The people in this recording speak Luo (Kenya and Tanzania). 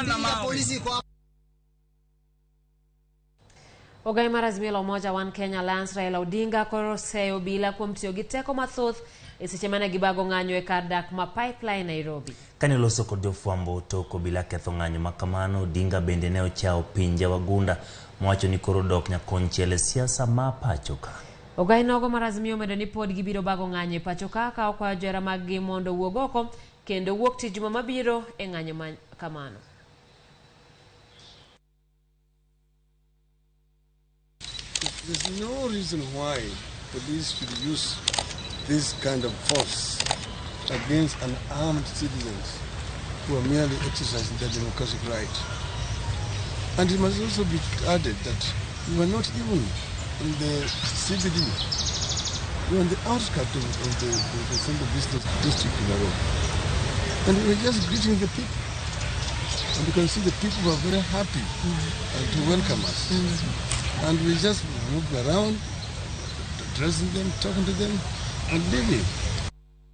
na mbili ya mawe. polisi iko hapa. Ogai mar Azimio la Umoja One Kenya Alliance Raila Odinga koro oseyo obila kuom tiyo gi teko mathoth e seche mane gibago ng'anyo e kar dak ma Pipeline Nairobi. Kane oloso kod jofwambo tok obila ketho ng'anyo ma kamano, Odinga bende ne ochawo pinje wagunda mowacho ni koro dok nyakonchiel e siasa ma pacho ka. Ogai nogo mar Azimio omedo ni pod gibiro bago ng'anyo e pacho ka ka okwayo johera mag gi mondo owuog oko kendo wuok tich juma mabiro e ng'anyo ma kamano. There's no reason why police should use this kind of force against unarmed citizens who are merely exercising their democratic right. And it must also be added that we were not even in the CBD. We were on the outskirts of the central business district in Nairobi. And we were just greeting the people. And you can see the people were very happy to welcome us. And we just moved around, addressing them, talking to them, and leaving.